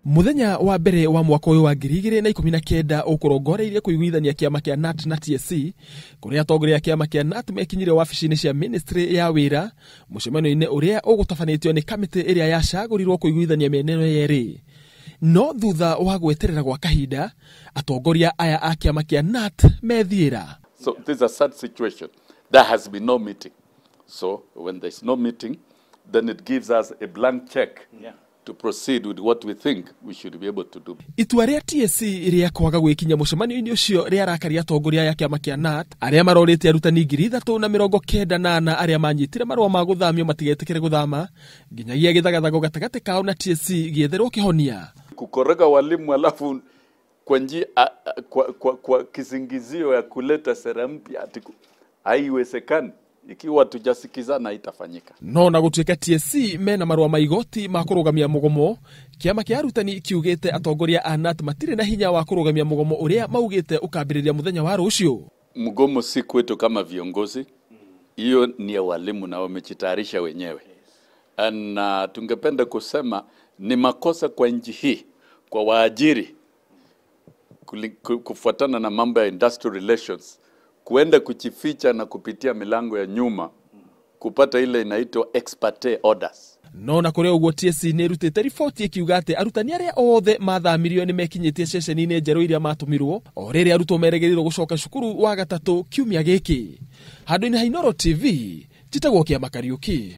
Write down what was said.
Muthenya wa mbere wa mwaka ũyũ wa 2019 ũkũrongoreirie kũiguithania kĩama kĩa KNUT na TSC, kũrĩa atongoria a kĩama kĩa KNUT mekinyire wabici-inĩ cia ministry ya wĩra mũcemanio-inĩ ũrĩa ũgũtabanĩtio nĩ kamĩtĩ ĩrĩa yacagũrirwo kũiguithania mĩena ĩno yerĩ. No thutha wa gweterera gwa kahinda, atongoria aya a kĩama kĩa KNUT methiĩra. So this is a sad situation. There has been no meeting. So when there's no meeting, then it gives us a blank check to proceed with what we think we should be able to do. Itua rĩa TSC rĩa kwaga gwĩkinya mũcemanio-inĩ ũcio rĩarakaria atongoria aya kĩama kĩa KNUT arĩa marorĩte arutani 3994 arĩa manyitire marũa ma gũthamio matigetĩkĩre gũthama nginyagia gĩthagathago gatagatĩ kao na TSC gĩetherwo kĩhonia. Kukoroga walimu alafu kwa njia kwa kisingizio ya kuleta sera mpya ati haiwezekani. Ikiwa tujasikizana itafanyika. No na gũtuĩka TSC mena marũa ma igoti ma kũrũgamia mũgomo, kĩama kĩa arutani kiugĩte atongoria a KNUT matirĩ na hinya wa kũrũgamia mũgomo ũrĩa maugĩte ũkambĩrĩria mũthenya wa rũciũ. Mgomo si kwetu kama viongozi, hiyo ni ya walimu na wamejitayarisha wenyewe. Na tungependa kusema ni makosa kwa nchi hii kwa waajiri kufuatana na mambo ya industrial relations kuenda kujificha na kupitia milango ya nyuma kupata ile inaitwa ex parte orders. No na kũrĩ ũguo TSC nĩ ĩrutĩte riboti ĩkiuga atĩ arutani arĩa othe mathamirio nĩ mekinyĩtie ceceni-inĩ njerũ iria matũmirwo o rĩrĩa arutwo merĩgĩrĩirwo gũcoka cukuru wa gatatũ kiumia gĩkĩ. Handũ-inĩ ha Inooro TV, njĩtagwo Kĩama Kariũki.